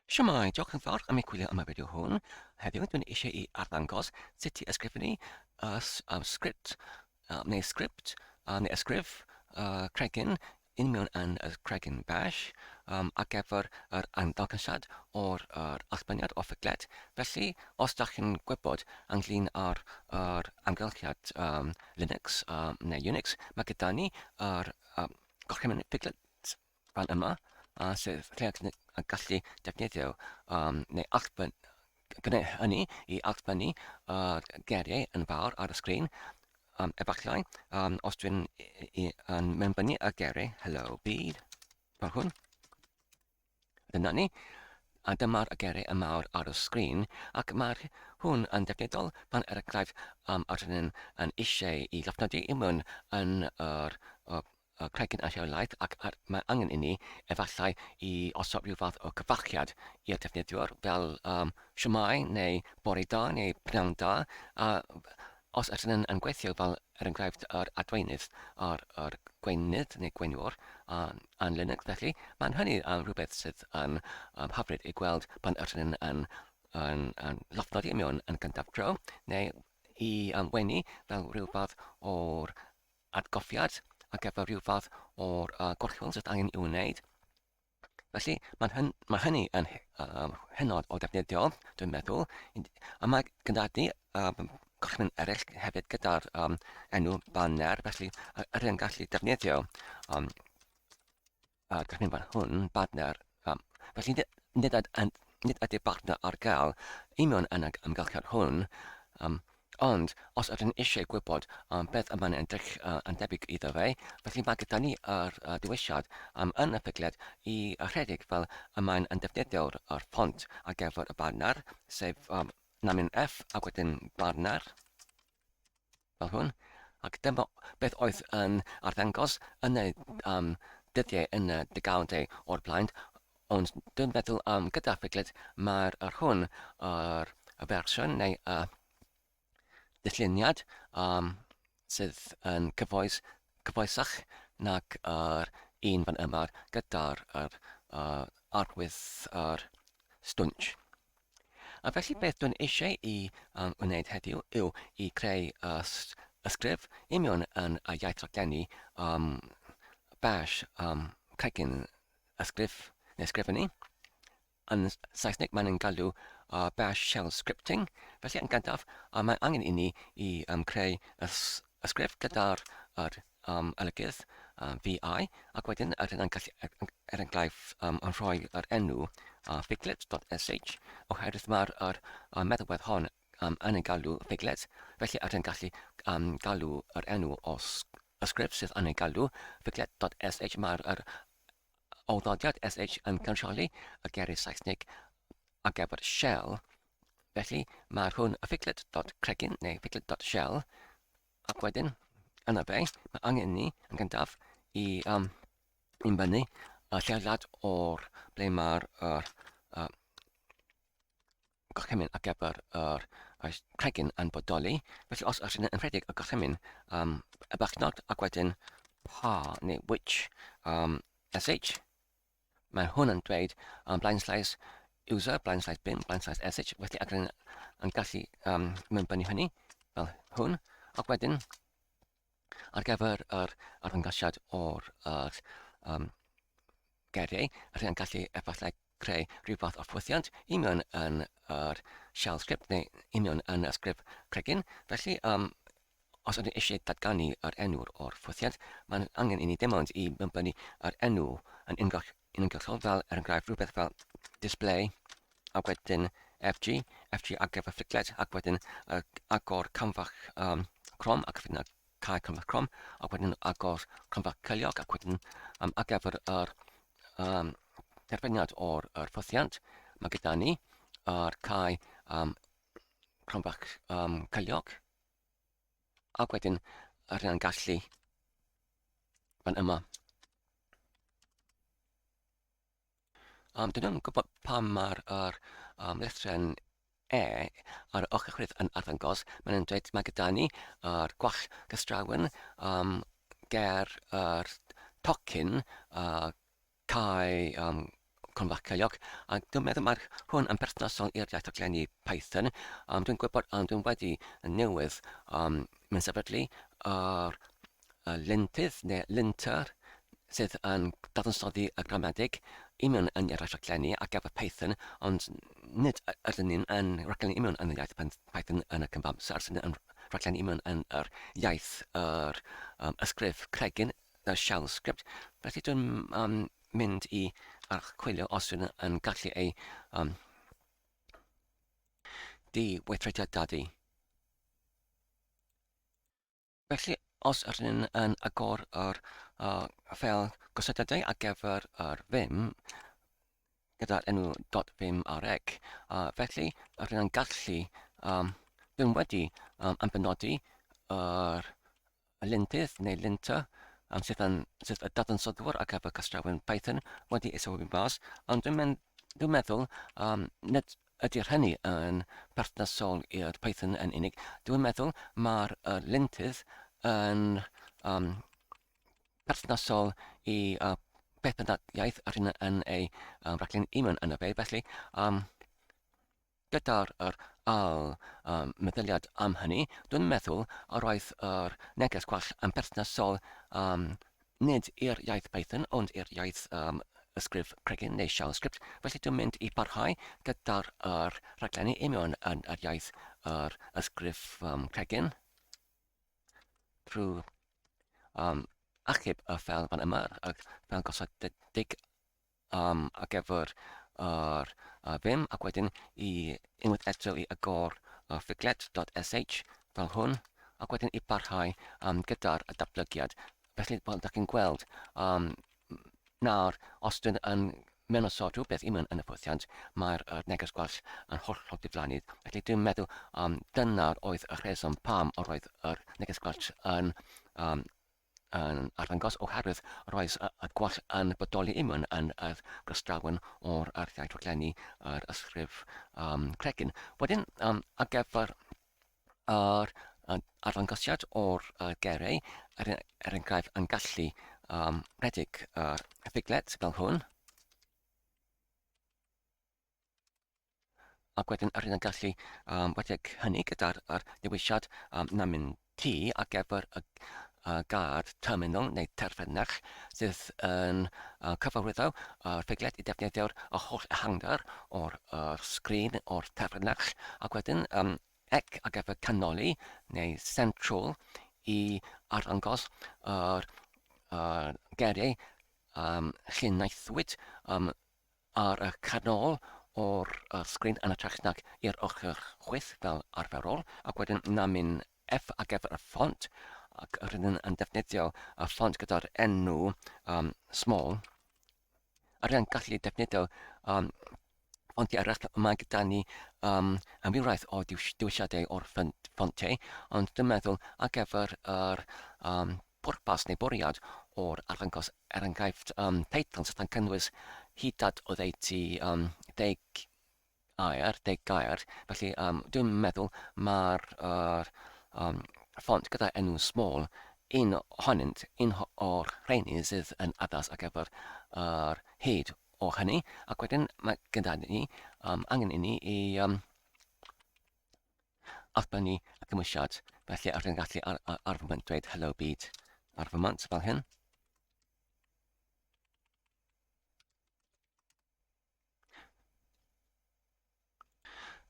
Shwmae, diolch yn fawr am eich gwylio am y fideo hwn. Heddiw dwi'n eisiau i arddangos sut i ysgrifennu y sgript neu sgript neu ysgrif cregyn un mewn yn y cregyn bash ar gyfer yr arddangosiad o'r yr allbyniad o ffuglet. Felly, os da chi'n gwybod ynglyn â'r yr amgylchiad um, Linux neu Unix, mae gyda ni yr gorchymyn ffuglet fan yma, a sydd lle yn gallu defnyddio um, neu allbyn, gwneud hynny i allbynnu uh, geiriau yn fawr ar y sgrin. Um, efallai, um, os dwi'n yn mewnbynnu y geiriau hello byd, fel hwn, dyna ni, a dyma'r geiriau y mawr ar y sgrin, ac mae'r hwn yn defnyddiol pan er enghraifft um, ydyn yn, yn eisiau i lofnodi i mewn yn yr uh, y cregyn a rheolaeth ac ar, mae angen inni efallai i osod rhyw fath o cyfarchiad i'r defnyddiwr fel um, siwmai neu bore da neu pnawn da a os ydyn yn, yn gweithio fel er enghraifft yr adweinydd a'r, yr gweinydd neu gweiniwr yn Linux felly mae'n hynny yn rhywbeth sydd yn um, hyfryd i gweld pan ydyn yn, yn, yn, yn llofnodi mewn yn gyntaf tro neu i um, wenu fel rhyw fath o'r atgoffiad ar gyfer rhyw fath o'r uh, gorchwyl sydd angen i'w wneud. Felly, mae, hyn, mae hynny yn um, hynod o ddefnyddiol, dwi'n meddwl. A mae gyda ni um, gorchymyn eraill hefyd gyda'r um, enw banner, felly yr yn gallu defnyddio um, a gorchymyn fan hwn, banner. Um, felly, nid, nid, nid ydy banner ar gael i mewn yn y amgylchedd hwn, um, ond os ydyn eisiau gwybod um, beth y mae'n edrych uh, yn debyg iddo fe, felly mae gyda ni yr uh, dewisiad um, yn y ffigled i rhedeg fel y mae'n yn defnyddio'r yr ffont ar gyfer y banner, sef um, namyn F ac wedyn banner fel hwn, ac dyma beth oedd yn arddangos yn y um, dyddiau yn y degawdau o'r blaen, ond dwi'n meddwl um, gyda Figlet mae'r yr hwn, yr, y fersiwn neu y dilluniad um, sydd yn cyfoes, cyfoesach nag yr un fan yma gyda'r yr, uh, arwydd yr stwnsh. A felly beth dwi'n eisiau i um, wneud heddiw yw i creu y ysgrif union yn y iaith raglenni um, bash um, cregyn ysgrif neu ysgrifennu. Yn Saesneg mae'n yn galw uh, bash shell scripting. Felly yn gyntaf, uh, mae angen i ni i um, creu ysgrif gyda'r yr um, olygydd um, VI, ac wedyn yr yn gallu, er, er enghraifft, um, yn rhoi yr enw uh, figlet.sh, oherwydd mae'r yr, uh, meddalwedd hon um, yn ei galw figlet, felly yr yn gallu um, galw yr enw o ysgrif sydd yn ei galw figlet.sh, mae'r yr awddodiad sh yn cynrychioli y geiriau Saesneg ar gyfer shell, felly mae'r hwn y figlet.cregyn neu figlet.shell Ac wedyn, yna fe, mae angen ni yn gyntaf i um, unfynnu y lleoliad o'r ble mae'r yr, uh, gorchymyn ar gyfer yr, yr cregyn yn bodoli. Felly os ydych yn rhedeg y gorchymyn um, y bachnod ac wedyn pa neu which um, sh, Mae hwn yn dweud um, blind slice user, blind slice bin, blind slice sh, felly ac yn, yn gallu um, mewnbynnu hynny fel hwn. Ac wedyn, ar gyfer yr arddangosiad o'r yr, um, geiriau, rydyn yn gallu efallai creu rhyw fath o ffwythiant union yn yr shell script neu union yn y sgript cregyn. Felly, um, Os ydyn eisiau datganu yr enw o'r ffwythiant, mae'n angen i ni dim ond i mewnbynnu yr enw yn uniongyrchol, fel er enghraifft rhywbeth fel display ac wedyn FG, FG ar gyfer ffuglet, ac wedyn agor camfach um, crom ac wedyn cau camfach crom, ac wedyn agor camfach cyliog ac wedyn um, ar gyfer yr um, derbyniad o'r yr ffwythiant, mae gyda ni yr cau um, cromfach um, cyliog, Ac wedyn, yr hynna'n gallu fan yma. Um, dyn nhw'n gwybod pam mae'r er, um, lethren E ar y ochr chwith yn arddangos. Mae'n dweud mae gyda ni yr gwall gystrawen um, ger yr tocyn uh, cae um, Cronfa Ceiliog, ac dwi'n meddwl mae'r hwn yn berthnasol i'r iaith rhaglenni Python. Dwi'n gwybod, dwi'n wedi newydd mynd sefydlu yr lintydd neu linter sydd yn dadansoddi y gramadeg union yn yr iaith rhaglenni ar gyfer Python, ond nid ydyn ni'n yn rhaglenni union yn yr iaith Python yn y cyfamser, sydd yn rhaglenni union yn yr iaith yr ysgrif cregyn, y shell script. Felly dwi'n mynd i archwilio os dwi'n yn gallu ei di weithrediadau. Felly, os ydyn ni'n yn agor yr ffeil gosodiadau ar gyfer yr Vim gyda'r enw .vimrec, felly rydyn ni'n gallu, dwi'n wedi ambenodi yr lintydd neu linter sydd yn sydd y dadansoddwr ar gyfer cystrawen Python wedi ei sylwi mas, ond dwi'n dwi meddwl nid Ydy'r hynny yn perthnasol i'r Python yn unig? Dwi'n meddwl mae'r lintydd yn um, perthnasol i beth bynnag iaith yr hyn yn ei rhaglen union yn y fe. Felly, gyda'r yr ail meddyliad am hynny, dwi'n meddwl yr oedd yr neges gwall yn perthnasol um, Nid i'r iaith Python ond i'r iaith ysgrif cregyn neu shell script, felly dwi'n mynd i barhau gyda'r yr rhaglenni union yn yr iaith yr ysgrif cregyn trwy achub y ffeil fan yma, y ffeil gosodedig ar gyfer yr Vim ac wedyn i unwaith eto i agor y figlet.sh fel hwn ac wedyn i barhau gyda'r datblygiad. Felly, fel da chi'n gweld, nawr, os dyn yn mewnosod rhywbeth i mewn yn y ffwythiant, mae'r neges gwall yn hollol diflannu. Felly dwi'n meddwl dyna'r oedd y rheswm pam yr oedd yr neges gwall yn yn arddangos oherwydd roedd y gwall yn bodoli union yn yr gystrawen o'r arddau rhaglenni yr ysgrif cregyn. Wedyn, ar gyfer yr arddangosiad o'r gerau, er, er enghraifft, yn gallu rhedeg yr figlet fel hwn, ac wedyn yr hyn yn gallu wedeg hynny gyda'r yr dewisiad na mynd ti ar gyfer y gad terminal neu terfynach sydd yn cyfarwyddo yr ffigled i defnyddio'r y holl ehangder o'r yr sgrin o'r terfynach ac wedyn ec ar gyfer canoli neu central i arddangos yr yr geiriau lle wnaethwyd ar y canol o'r sgrin yn hytrach nag i'r ochr chwith fel arferol, ac wedyn namyn F ar gyfer y ffont, ac rydyn yn defnyddio y ffont gyda'r enw small. A rydyn gallu defnyddio ffontiau eraill, mae gyda ni amrywiaeth o dewisiadau o'r ffontiau, ond dwi'n meddwl ar gyfer yr pwrpas neu bwriad o'r arddangos, er enghraifft, teitl sydd yn cynnwys hyd at oddeutu deg air, deg gair. Felly dwi'n meddwl mae'r er, ffont gyda enw small, un ohonynt, un o'r rheini sydd yn addas ar gyfer yr hyd o hynny. Ac wedyn mae gyda ni angen i ni i Allbynnu y cymwysiad, felly ar yn gallu ar, ar, ar fy mwyn dweud hello byd ar fy mwyn fel hyn.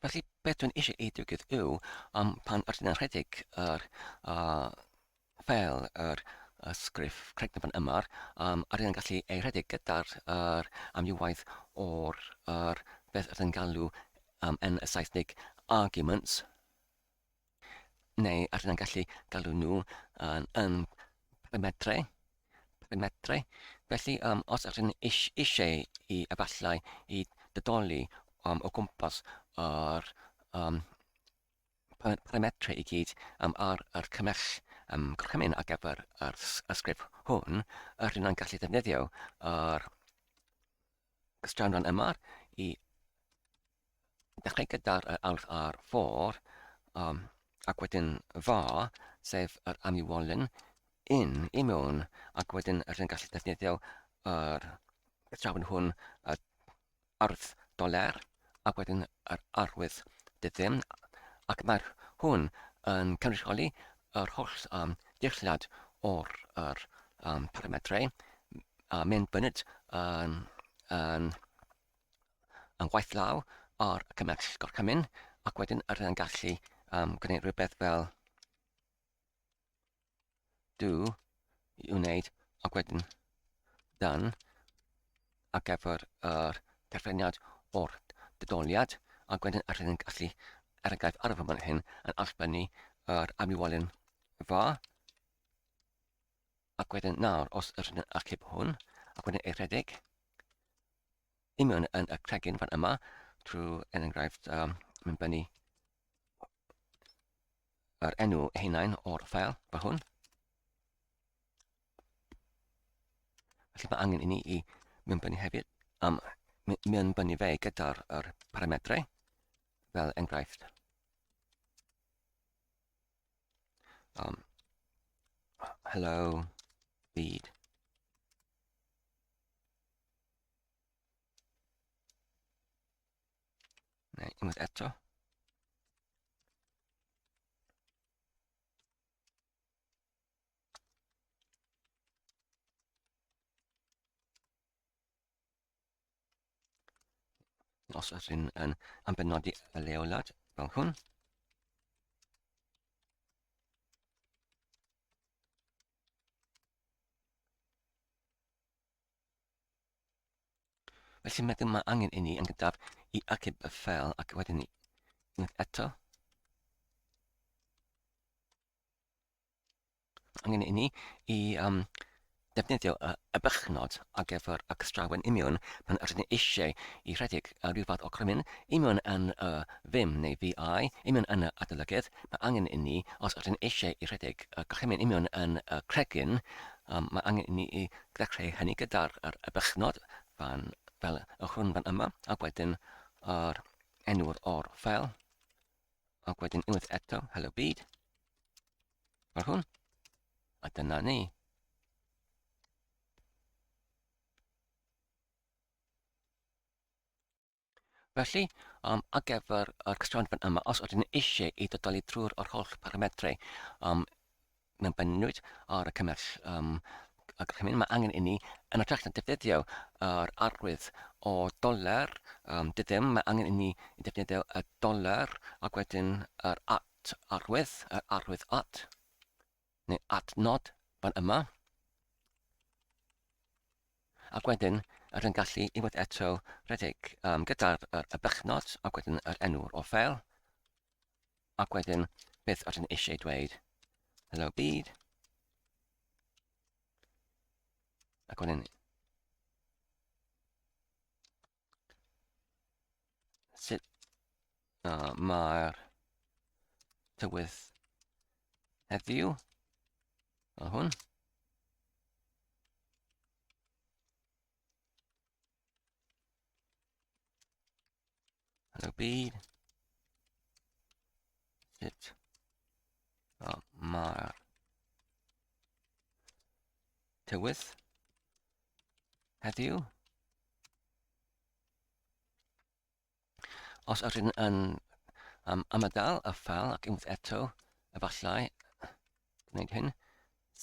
Felly, beth dwi'n eisiau ei digwydd yw, pan ydyn yn rhedeg yr ffeil yr ysgrif cregyn fan yma, ydyn yn gallu ei rhedeg gyda'r yr amrywiaeth o'r yr beth ydyn yn galw yn y Saesneg arguments, neu ydyn yn gallu galw nhw yn, yn parametrau, parametrau. Felly, os ydyn eisiau i efallai i dodoli o gwmpas yr parametrau i gyd ar yr cymell gorchymyn ar gyfer yr ysgrif hwn, yr hyn yn gallu defnyddio yr gystranran yma i dechrau gyda'r alf a'r for, ac wedyn fa, sef yr amywolyn, in, i mewn, ac wedyn yr hyn gallu defnyddio yr gystranran hwn, y Ardd doler ac wedyn yr arwydd diddim, ac mae'r hwn yn cynrychioli yr holl um, dillad o'r yr, um, parametrau a mynd bynyd yn, yn, yn waith law ar y cymell gorchymyn ac wedyn yr yn gallu um, gwneud rhywbeth fel do i wneud ac wedyn done ar gyfer yr terfyniad o'r didoliad ac wedyn yr hyn yn gallu er enghraifft ar y fan hyn yn allbynnu yr amrywolyn fa ac wedyn nawr os yr hyn yn achub hwn ac wedyn ei rhedeg i mewn yn y cregyn fan yma trwy er enghraifft um, mynd fyny yr enw hunain o'r ffeil fel hwn. Felly mae angen i ni i mewnbynnu hefyd, um, mewnbynnu fe gyda'r er paramedrau, fel enghraifft. Um, hello, byd. Neu unwaith eto. Os ydyn yn ambenodi y leoliad fel hwn. Felly meddwl mae angen i ni yn gyntaf i achub y ffeil ac wedyn ni unwaith eto. Angen i ni i um, defnyddio y ebychnod ar gyfer y cystrawen imiwn pan ydyn ni eisiau i rhedeg rhyw fath o crymyn imiwn yn y Vim neu VI, imiwn yn y adolygydd. Mae angen i ni, os ydyn ni eisiau i rhedeg y gorchymyn imiwn yn y cregyn, um, mae angen i ni i ddechrau hynny gyda'r yr ebychnod fan, fel y hwn fan yma, ac wedyn yr enw'r o'r ffeil, ac wedyn unwaith eto, hello byd, fel hwn, a dyna ni. Felly, um, ar gyfer yr cystrawn fan yma, os ydyn ni eisiau i dodoli trwy'r yr holl parametrau um, mewn bennwyd ar y cymell um, y gorchymyn, mae angen inni yn hytrach na defnyddio yr arwydd o doler um, dydym, mae angen inni defnyddio y doler ac wedyn yr at arwydd, yr arwydd at, neu adnod fan yma. Ac wedyn, yr yn gallu unwaith eto rhedeg um, gyda'r yr, y bechnod ac wedyn yr enw o ffeil. Ac wedyn, beth ydyn eisiau dweud? Hello byd. Ac wedyn, sut uh, mae'r tywydd heddiw fel hwn. Hello byd. Sut uh, mae'r tywydd heddiw. Os ydyn yn um, ymadael y ffeil ac unwaith eto, efallai gwneud hyn,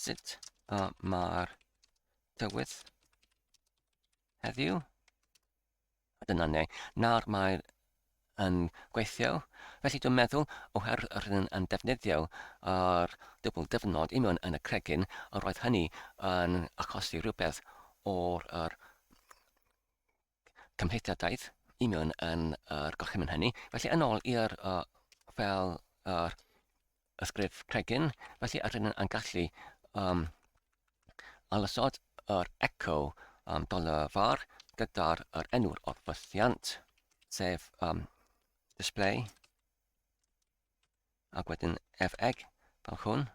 sut uh, mae'r tywydd heddiw? A dyna ni. Nawr mae yn gweithio. Felly dwi'n meddwl, oherwydd yr hyn yn defnyddio yr dwbl dyfnod union yn y cregyn, yr oedd hynny yn achosi rhywbeth o'r yr cymhlethdadaeth union yn yr gorchymyn hynny. Felly yn ôl i'r uh, fel yr ysgrif cregyn, felly yr hyn yn gallu um, alysod yr echo um, dollar var gyda'r yr enw'r orffythiant, sef um, display, ac wedyn feg fel hwn,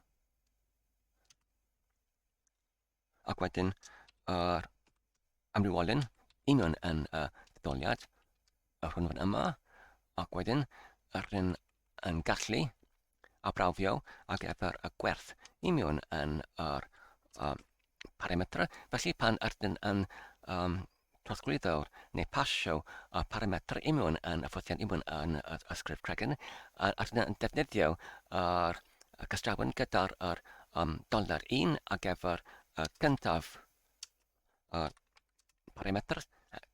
ac wedyn yr amrywolyn union yn y detholiad, yr hwn fan yma, ac wedyn yr hyn yn gallu a brawfio ar gyfer y gwerth union yn yr um, parameter. Felly pan ydyn yn um, trosglwyddo neu pasio y parametrau imiwn yn y ffwythiant imiwn yn y ysgrif cregyn, a rydyn yn defnyddio yr cystrawen gyda'r yr, um, doler 1 ar gyfer y gyntaf y parametr,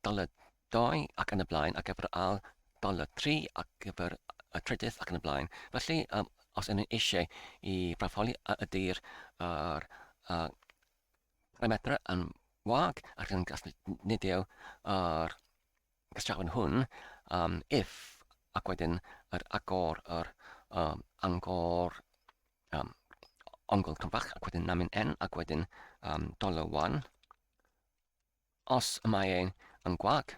doler 2 ac yn y blaen ar gyfer y ail, doler 3 ar gyfer y trydydd ac yn y blaen. Felly, um, os ydyn eisiau i brafholi a ydy'r yr, uh, parametrau yn wag ac yn gallu defnyddio yr gystrawen hwn um, if ac wedyn yr agor yr um, angor um, ongl cryfach ac wedyn namyn n ac wedyn um, dollar one os y mae e'n yn gwag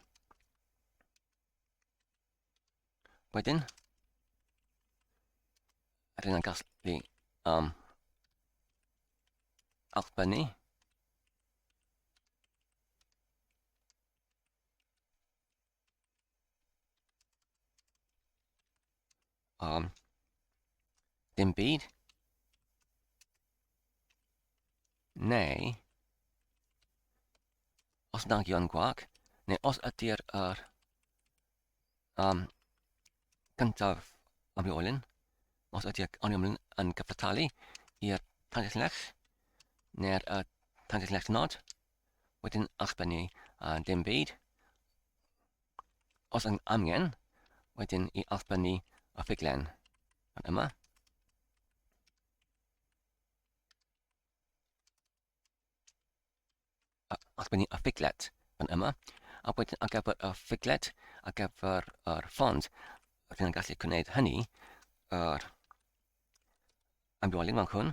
wedyn rydyn yn gallu um, allbynnu um, dim byd neu os nag yw'n gwag neu os ydy'r yr um, gyntaf amrywiolyn, os ydy'r amrywiolyn yn gyfartalu i'r tanllinell neu'r uh, tanllinell nod, wedyn allbennu a dim byd. Os yn angen, wedyn i allbennu y ffuglen fan yma. Allbennu y ffuglet fan yma. A wedyn ar gyfer y ffuglet, ar gyfer yr ffont, rydyn yn gallu gwneud hynny yr ambiolyn fan hwn,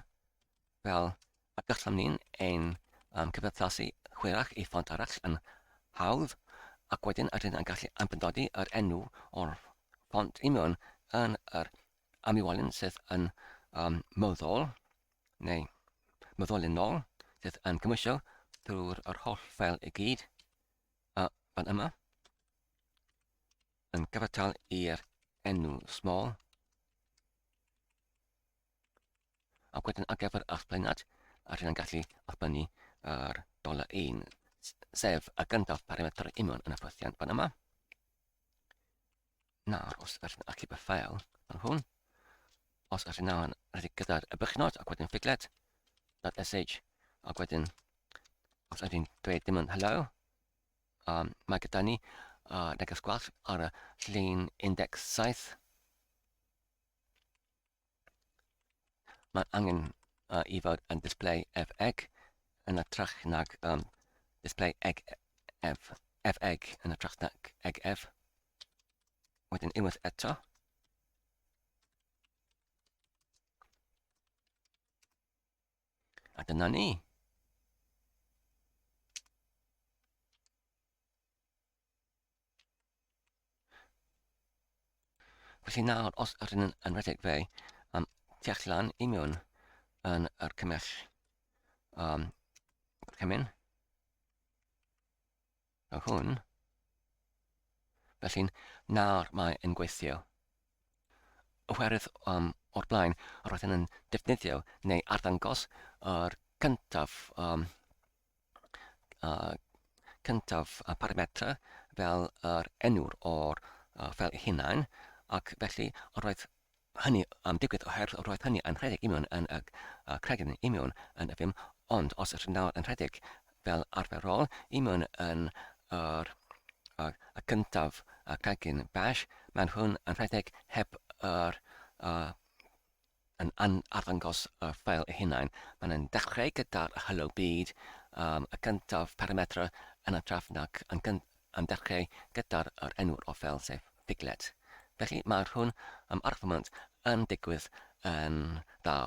fel y gallwn ni'n ein um, cyfathasu hwyrach i ffont arall yn hawdd, ac wedyn ydyn yn gallu ambyndodi yr enw o'r ffont union yn yr ambiolyn sydd yn um, meddwl, neu meddylynol, sydd yn cymwysio drwy'r yr holl ffeil i gyd fan yma, yn gyfartal i'r enw small, ac wedyn ar gyfer allblyniad, a rydyn gallu allblynu yr doler 1, sef y gyntaf parametr union yn y ffwythiant fan yma. Nawr, os ydyn achub y ffael fan hwn, os ydyn nawr yn rhedeg gyda'r ebychnod ac wedyn figlet .sh ac wedyn os ydyn dweud dim ond hello, um, mae gyda ni neges gwall ar y llun 17. Mae angen i fod yn display ef egg yn ytrach nag um, display egg ef, ef egg yn ytrach nag egg ef. Wedyn unwaith eto. A dyna ni. Felly nawr, os ydyn yn, yn rhedeg fe, um, tu allan i mewn yn yr cymell um, gorchymyn, fel hwn, felly nawr mae yn gweithio. Oherwydd um, o'r blaen, yr oedd yn defnyddio neu arddangos yr cyntaf um, cyntaf y parametrau fel yr enw'r o'r ffeil ei hunain, ac felly roedd hynny am digwydd oherwydd roedd hynny yn rhedeg i mewn yn y cregyn i mewn yn y fim, ond os ydych nawr yn rhedeg fel arferol i mewn yn yr y cyntaf y cregyn bash, mae'n hwn yn rhedeg heb yr yn arddangos y ffeil ei hunain. Mae'n yn dechrau gyda'r Hello Byd, um, y cyntaf parametrau yn hytrach nag yn, gyn, yn dechrau gyda'r yr enw'r o ffeil sef Figlet. Felly mae'r hwn um, ar y foment yn digwydd yn dda.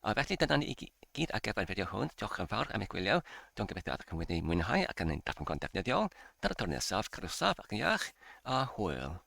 A felly dyna ni i gyd ar gyfer y fideo hwn. Diolch yn fawr am eich gwylio. Dwi'n gobeithio ydych chi'n wedi mwynhau ac yn ein darllen defnyddiol. Tan y tro nesaf, cadw saff ac yn iach, a hwyl.